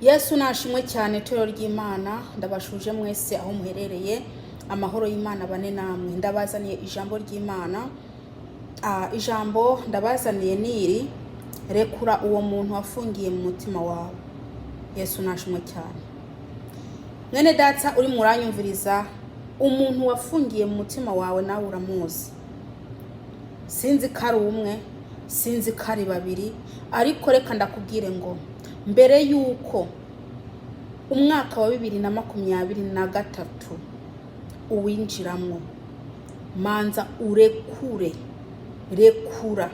Yesu nashimwe cyane. Itorero ry'Imana, ndabashuje mwese aho muherereye. Amahoro y'Imana bane namwe. Ndabazaniye ijambo ry'Imana. Ijambo ndabazaniye niri: rekura uwo muntu wafungiye mu mutima wawe. Yesu nashimwe cyane. Mwene Data uri muranyumviriza, umuntu wafungiye mu mutima wawe nawe uramuzi. Sinzi ko ari umwe, sinzi ko ari babiri, ariko reka ndakubwire ngo mbere y'uko umwaka wa 2023 uwinjiramo, manza urekure, rekura,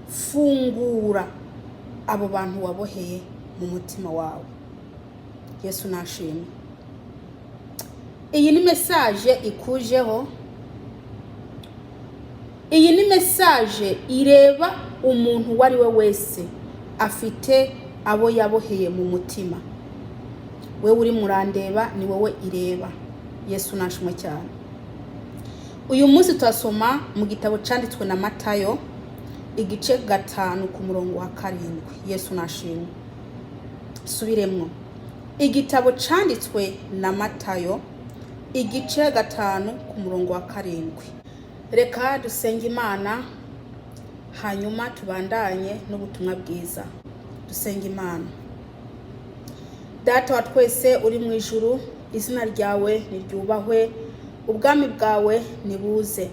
fungura abo bantu waboheye mu mutima wawe. Yesu nashimwe. Iyi ni message ikujeho, iyi ni message ireba umuntu uwo ari we wese afite abo yaboheye mu mutima. Wewe uri murandeba, ni wowe ireba. Yesu nashimwe cyane. Uyu munsi turasoma mu gitabo cyanditswe na Matayo, igice 5 ku murongo wa 7. Yesu nashimwe. Subiremwo: igitabo cyanditswe na Matayo, igice 5 ku murongo wa 7. Reka dusenge Imana, hanyuma tubandanye n'ubutumwa bwiza. Dusenge Imana. Data wa twese uri mu ijuru, izina ryawe niryubahwe, ubwami bwawe nibuze,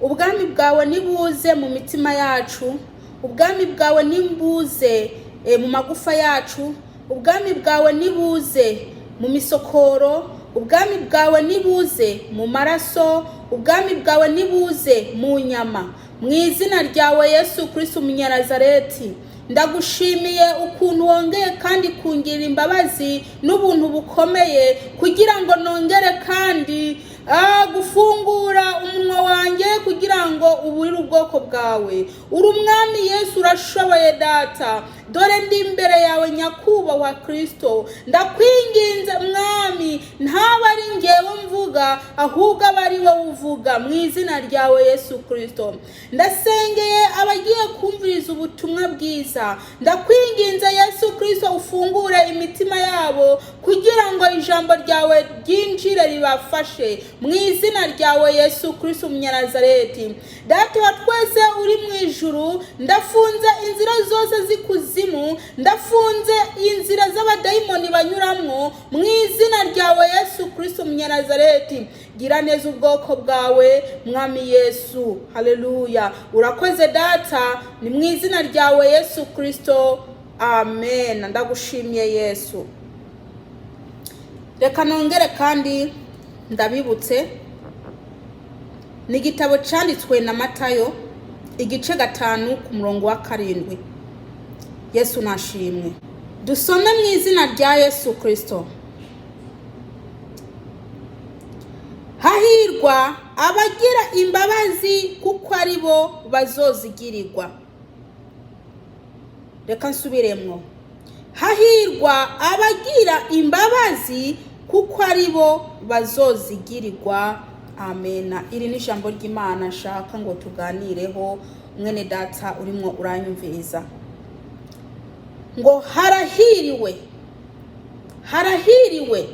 ubwami bwawe nibuze mu mitima yacu, ubwami bwawe nibuze mu magufa yacu, ubwami bwawe nibuze mu misokoro, ubwami bwawe nibuze mu maraso, ubwami bwawe nibuze mu nyama, mu izina ryawe Yesu Kristo Umunyanazareti. Ndagushimiye ukuntu wongeye kandi kungirira imbabazi n'ubuntu bukomeye kugira ngo nongere kandi gufungura umunwa wanjye kugira ngo uburire ubwoko bwawe. Uri Umwami Yesu, urashoboye Data. Dore ndi imbere yawe, Nyakubahwa Kristo. Ndakwinginze Mwami, ntaba ari ngewe mvuga, ahubwo aba ari wowe uvuga, mu izina ryawe Yesu Kristo. Ndasengeye abagiye kumviriza ubutumwa bwiza. Ndakwinginze Yesu Kristo, ufungure imitima yabo kugira ngo ijambo ryawe ryinjire ribafashe, mu izina ryawe Yesu Kristo Umunyanazareti. Data wa twese uri mu ijuru, ndafunze inzira zose z'ikuzimu, ndafunze inzira z'abadayimoni banyuramwo, mu izina ryawe Yesu Kristo Umunyanazareti. Gira neza ubwoko bwawe, Mwami Yesu. Haleluya! Urakoze Data, ni mu izina ryawe Yesu Kristo, amen. Ndagushimiye Yesu. Reka nongere kandi ndabibutse: ni igitabo cyanditswe na Matayo, igice 5 ku murongo wa 7. Yesu nashimwe. Dusome mu izina rya Yesu Kristo. Hahirwa abagira imbabazi, kuko ari bo bazozigirirwa. Reka nsubiremwo: hahirwa abagira imbabazi, kuko ari bo bazozigirirwa. Amena. Iri ni ijambo ry'Imana nshaka ngo tuganireho. Mwene Data urimo uranyumviriza, ngo harahiriwe, harahiriwe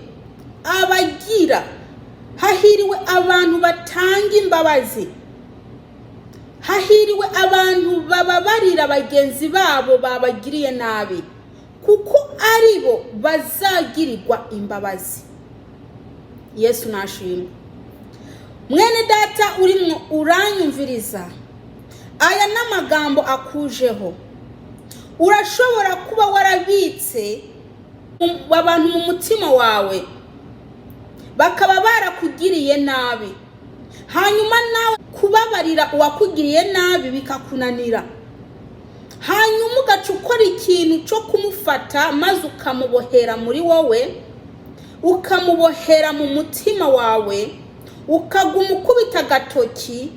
abagira, hahiriwe abantu batanga imbabazi, hahiriwe abantu bababarira bagenzi babo babagiriye nabi, kuko ari bo bazagirirwa imbabazi. Yesu nashimwe. Mwene Data urimo uranyumviriza, aya n'amagambo akujeho. Urashobora kuba warabitse abantu mu mutima wawe, bakaba barakugiriye nabi, hanyuma nawe kubabarira uwakugiriye nabi bikakunanira, hanyuma ugaca ukora ikintu cyo kumufata maze ukamubohera muri wowe, ukamubohera mu mutima wawe, ukaguma ukubita agatoki,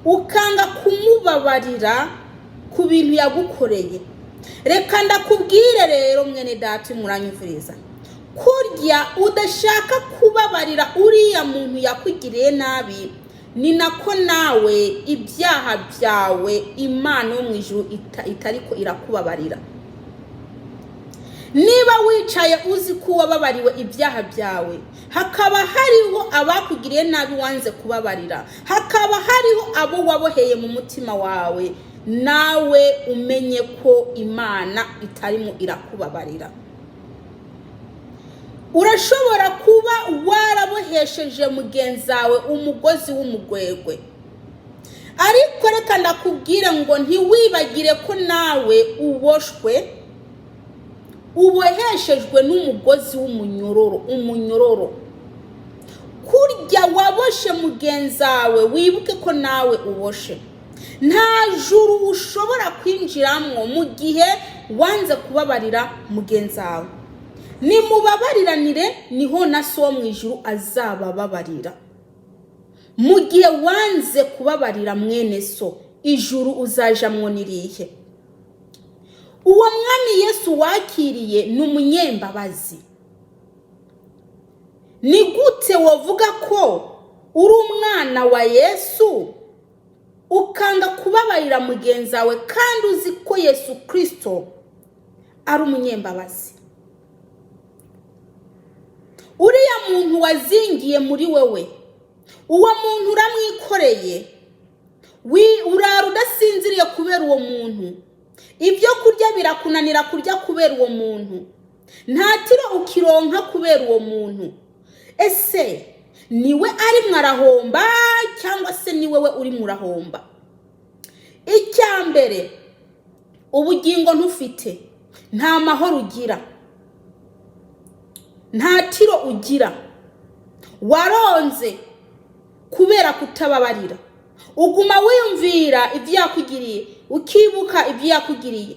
ukanga kumubabarira ku bintu yagukoreye. Reka ndakubwire rero, mwene Data muranyumviriza, kurya udashaka kubabarira uriya muntu yakugiriye nabi, ni nako nawe ibyaha byawe Imana yo mu ijuru itariko irakubabarira. Niba wicaye uzi ko wababariwe ibyaha byawe, hakaba hariho abakugiriye nabi wanze kubabarira, hakaba hariho abo waboheye mu mutima wawe, nawe umenye ko Imana itarimo irakubabarira. Urashobora kuba warabohesheje mugenzi wawe umugozi w'umugwegwe, ariko reka ndakubwire ngo ntiwibagire ko nawe uboshwe, uboheshejwe n'umugozi w'umunyororo. Umunyororo kurya waboshe mugenzi wawe, wibuke ko nawe uboshe. Nta juru ushobora kwinjiramo mu gihe wanze kubabarira mugenzi wawe. Nimubabariranire, niho na So wo mu ijuru azabababarira. Mu gihe wanze kubabarira mwene so, ijuru uzajamwo n'irihe? Uwo Mwami Yesu wakiriye ni umunyembabazi. Ni gute wavuga ko uri umwana wa Yesu ukanga kubabarira mugenzi wawe, kandi uzi ko Yesu Kirisito ari umunyembabazi? Uriya muntu wazingiye muri wowe, uwo muntu uramwikoreye, urara udasinziriye kubera uwo muntu, ibyo kurya birakunanira kurya kubera uwo muntu, nta tiro ukironka kubera uwo muntu. Ese niwe arimwo arahomba, cyangwa se ni wowe urimo urahomba? Icya mbere, ubugingo ntufite, nta mahoro ugira, nta tiro ugira, waronze kubera kutababarira. Uguma wiyumvira ibyo yakugiriye, ukibuka ibyo yakugiriye,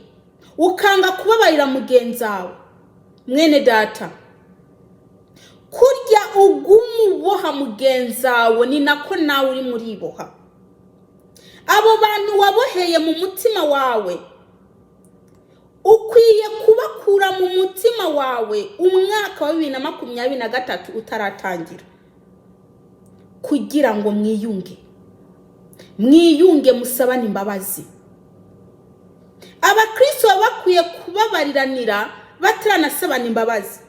ukanga kubabarira mugenzi wawe. Mwene data, kurya uguma uboha mugenzi wawe, ni nako nawe uri muriboha. Abo bantu waboheye mu mutima wawe, ukwiye kubakura mu mutima wawe umwaka wa 2023 utaratangira, kugira ngo mwiyunge, mwiyunge, musabane imbabazi. Abakristo baba bakwiye kubabariranira bataranasabana imbabazi.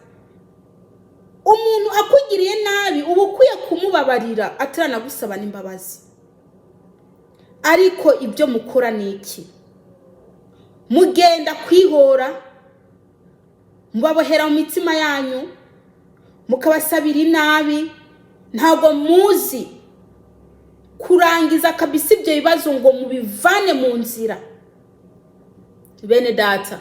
Umuntu akugiriye nabi, uba ukwiye kumubabarira ataranagusaba n'imbabazi. Ariko ibyo mukora ni iki? Mugenda kwihora, mubabohera mu mitima yanyu, mukabasabira inabi. Ntabwo muzi kurangiza kabisa ibyo bibazo ngo mubivane mu nzira. Bene data,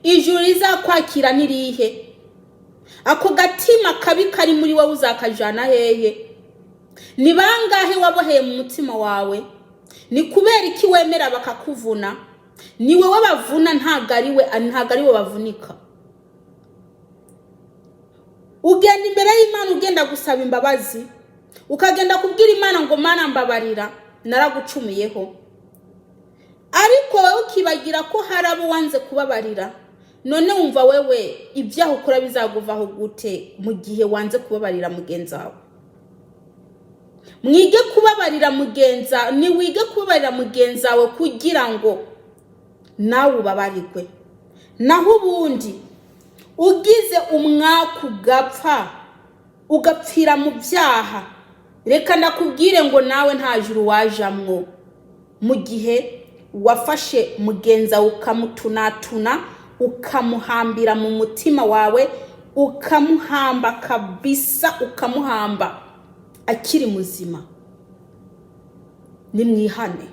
ijuru rizakwakira n'irihe? Ako gatima kabi kari muri wowe uzakajana hehe? Ni bangahe waboheye mu mutima wawe? Ni kubera iki wemera bakakuvuna? Ni wowe bavuna, ntabwo ari we bavunika. Ugenda imbere y'Imana, ugenda gusaba imbabazi, ukagenda kubwira Imana ngo: "Mana, mbabarira, naragucumuyeho." Ariko wowe ukibagira ko hari abo wanze kubabarira. None wumva wewe ibyaha ukora bizaguvaho gute mu gihe wanze kubabarira mugenzi wawe? Mwige kubabarira mugenza, ni wige kubabarira mugenzi wawe kugira ngo nawe ubabarirwe. Naho ubundi ugize umwaka ugapfa, ugapfira mu byaha, reka ndakubwire ngo nawe nta juru wajamwo, mu gihe wafashe mugenzi wawe ukamutunatuna, ukamuhambira mu mutima wawe, ukamuhamba kabisa, ukamuhamba akiri muzima. Nimwihane.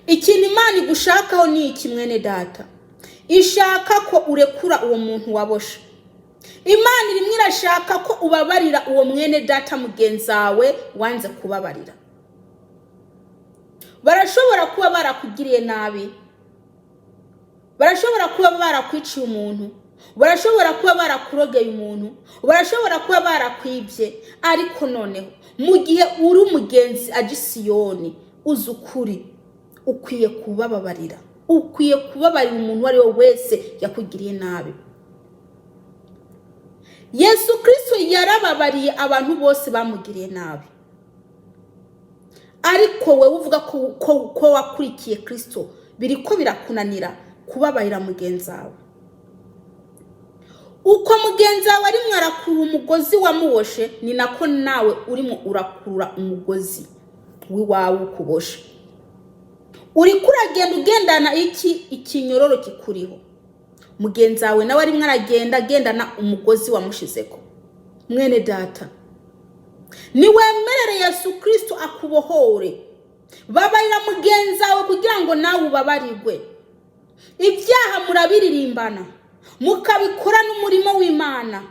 Ikintu Imana igushakaho ni iki, mwene data? Ishaka ko urekura uwo muntu waboshe. Imana irimo irashaka ko ubabarira uwo mwene data mugenzi wawe wanze kubabarira. Barashobora kuba barakugiriye nabi, barashobora kuba barakwiciye umuntu, barashobora kuba barakurogeye umuntu, barashobora kuba barakwibye. Ariko noneho mu gihe uri umugenzi aje Siyoni, uzi ukuri, ukwiye kubababarira. Ukwiye kubabarira umuntu uwo ari we wese yakugiriye nabi. Yesu Kirisito yarababariye abantu bose bamugiriye nabi. Ariko wowe uvuga ko wakurikiye Kirisito, biri ko birakunanira Kubabarira mugenzi wawe. Uko mugenzi wawe arimwo arakurura umugozi wamuwoshe, ni nako nawe urimo urakurura umugozi w'iwawe ukuboshe. Uriko uragenda ugendana iki? Ikinyororo kikuriho. Mugenzi wawe nawe arimwo aragenda agendana umugozi wamushizeko. Mwene data, niwemerere Yesu Kristo akubohore. Babarira mugenzi wawe kugira ngo nawe ubabarirwe. Ibyaha murabiririmbana, mukabikora n'umurimo w'Imana,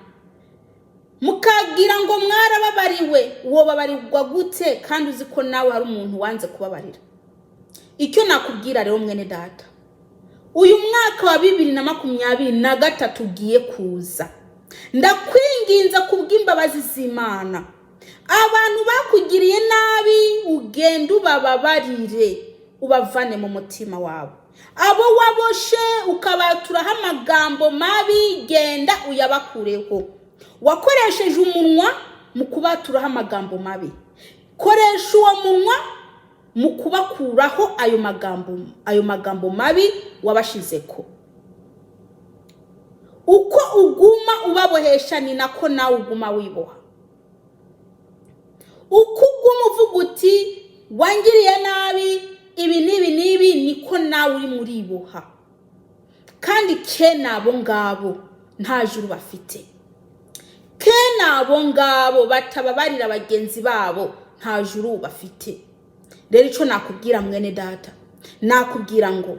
mukagira ngo mwarababariwe. Uwo babarirwa gute kandi uzi ko nawe hari umuntu wanze kubabarira? Icyo nakubwira rero, mwene data, uyu mwaka wa 2023 ugiye kuza, ndakwinginze kubw'imbabazi z'Imana, abantu bakugiriye nabi ugenda ubababarire, ubavane mu mutima wawe. Abo waboshe ukabaturaho amagambo mabi, genda uyabakureho. Wakoresheje umunwa mu kubaturaho amagambo mabi, koresha uwo munwa mu kubakuraho ayo magambo mabi wabashizeko. Uko uguma ubabohesha, ni nako nawe uguma wiboha. Uko uguma uvuga uti "Wangiriye nabi ibi n'ibi n'ibi", niko nawe uri muriboha. Kandi kene abo ngabo nta juru bafite. Kene abo ngabo batababarira bagenzi babo nta juru bafite. Rero icyo nakubwira, mwene data, nakubwira ngo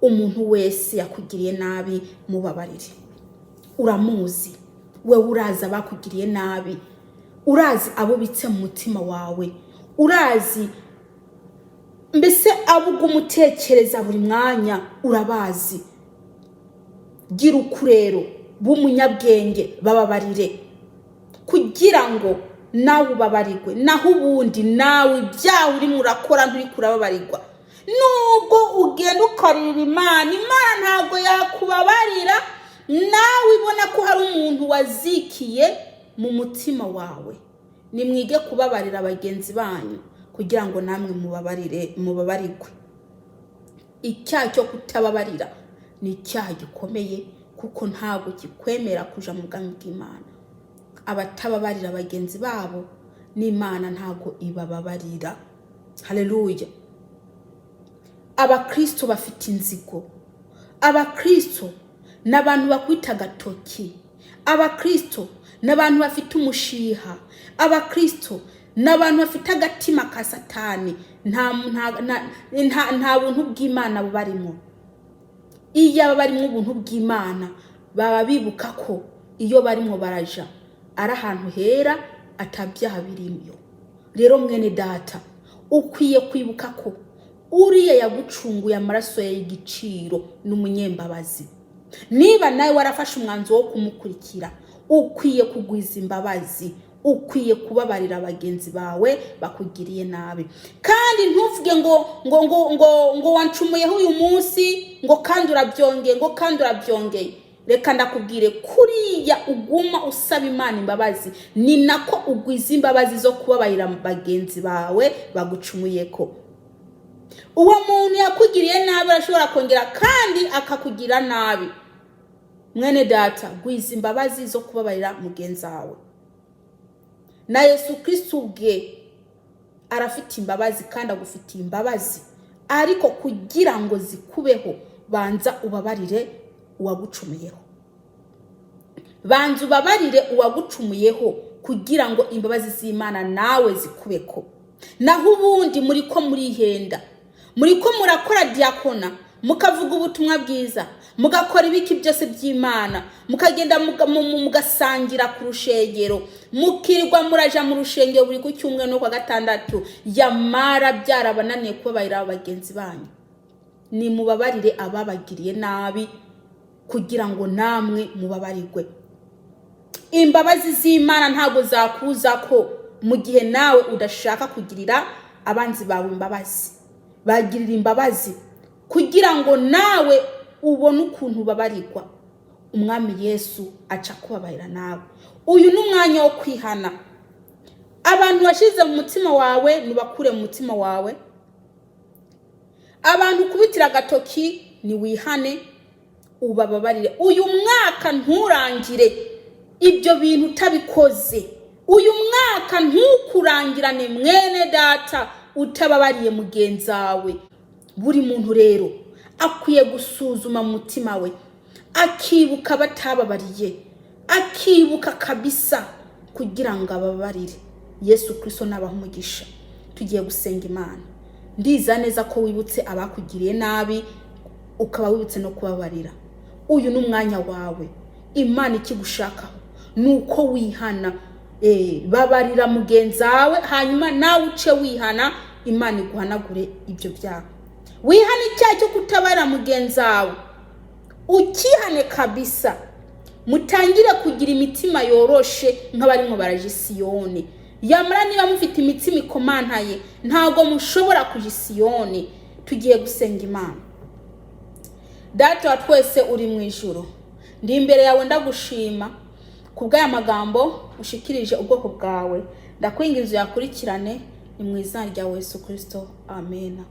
umuntu wese yakugiriye nabi mubabarire. Uramuzi wewe, urazi abakugiriye nabi, urazi abo ubitse mu mutima wawe, urazi mbese abo uguma utekereza buri mwanya, urabazi. Gira ukurero b'umunyabwenge, bababarire kugira ngo nawe ubabarirwe. Naho ubundi nawe ibyaha urimo urakora nturi kurababarirwa. Nubwo ugenda ukarira Imana, Imana ntabwo yakubabarira nawe ibona ko hari umuntu wazikiye mu mutima wawe. Nimwige kubabarira bagenzi banyu kugira ngo namwe mubabarire, mubabarirwe. Icyaha cyo kutababarira ni icyaha gikomeye, kuko ntabwo kikwemera kuja mu bwami bw'Imana. Abatababarira bagenzi babo, n'Imana ntabwo ibababarira. Haleluya! Abakristo bafite inzigo, abakristo ni abantu bakwita agatoki, abakristo ni abantu bafite umushiha, abakristo ni abantu bafite agatima ka Satani. Nta buntu bw'Imana bubarimo. Iyo aba barimo ubuntu bw'Imana, baba bibuka ko iyo barimo baraja ari ahantu hera, atabyaha birimo. Rero mwene data, ukwiye kwibuka ko uriya yagucunguye amaraso ye y'igiciro n'umunyembabazi. Niba nawe warafashe umwanzuro wo kumukurikira, ukwiye kugwiza imbabazi, ukwiye kubabarira bagenzi bawe bakugiriye nabi. Kandi ntuvuge ngo wancumuyeho uyu munsi, ngo kandi urabyongeye, ngo kandi urabyongeye. Reka ndakubwire, kuriya uguma usaba Imana imbabazi, ni nako ugwiza imbabazi zo kubabarira bagenzi bawe bagucumuye. Ko uwo muntu yakugiriye nabi arashobora kongera kandi akakugira nabi. Mwene data, gwiza imbabazi zo kubabarira mugenzi wawe. Na Yesu Kristo ubwe arafite imbabazi kandi agufitiye imbabazi, ariko kugira ngo zikubeho, banza ubabarire uwagucumuyeho. Banza ubabarire uwagucumuyeho kugira ngo imbabazi z'Imana nawe zikubeko. Naho ubundi muri ko murihenda, muri ko murakora diyakona, mukavuga ubutumwa bwiza, mugakora ibiki byose by'Imana, mukagenda mugasangira ku rushengero, mukirirwa muraja mu rushengero buri ku cyumweru no kwa gatandatu, yamara byarabananiye kubabarira bagenzi banyu. Nimubabarire ababagiriye nabi kugira ngo namwe mubabarirwe. Imbabazi z'Imana ntabwo zakuza ko mu gihe nawe udashaka kugirira abanzi bawe imbabazi. Bagirira imbabazi kugira ngo nawe ubone ukuntu ubabarirwa. Umwami Yesu aca kubabarira nawe. Uyu ni umwanya wo kwihana. Abantu washyize mu mutima wawe nibakure mu mutima wawe. Abantu ukubitira agatoki nibakure mu mutima wawe. Niwihane, ubababarire. Uyu mwaka nturangire ibyo bintu utabikoze. Uyu mwaka ntukurangirane, mwene data, utababariye mugenzi wawe. Buri muntu rero akwiye gusuzuma mu mutima we, akibuka batababariye, akibuka kabisa kugira ngo ababarire. Yesu Kirisito nabaha umugisha. Tugiye gusenga Imana. Ndiza neza ko wibutse abakugiriye nabi, ukaba wibutse no kubabarira. Uyu ni umwanya wawe. Imana ikigushakaho ni uko wihana. Babarira mugenzi wawe, hanyuma nawe uce wihana, Imana iguhanagure ibyo byaha. Wihane icyaha cyo kutabarira mugenzi wawe, ukihane kabisa. Mutangire kugira imitima yoroshe nk'abarimo baraja Isiyoni. Yamara niba mufite imitima ikomantaye, ntabwo mushobora kuja Isiyoni. Tugiye gusenga Imana. Data wa twese uri mu ijuru, ndi imbere yawe, ndagushima ku bw'aya magambo ushikirije ubwoko bwawe. Ndakwinginze uyakurikirane. Ni mu izina rya Yesu Kirisito, amena.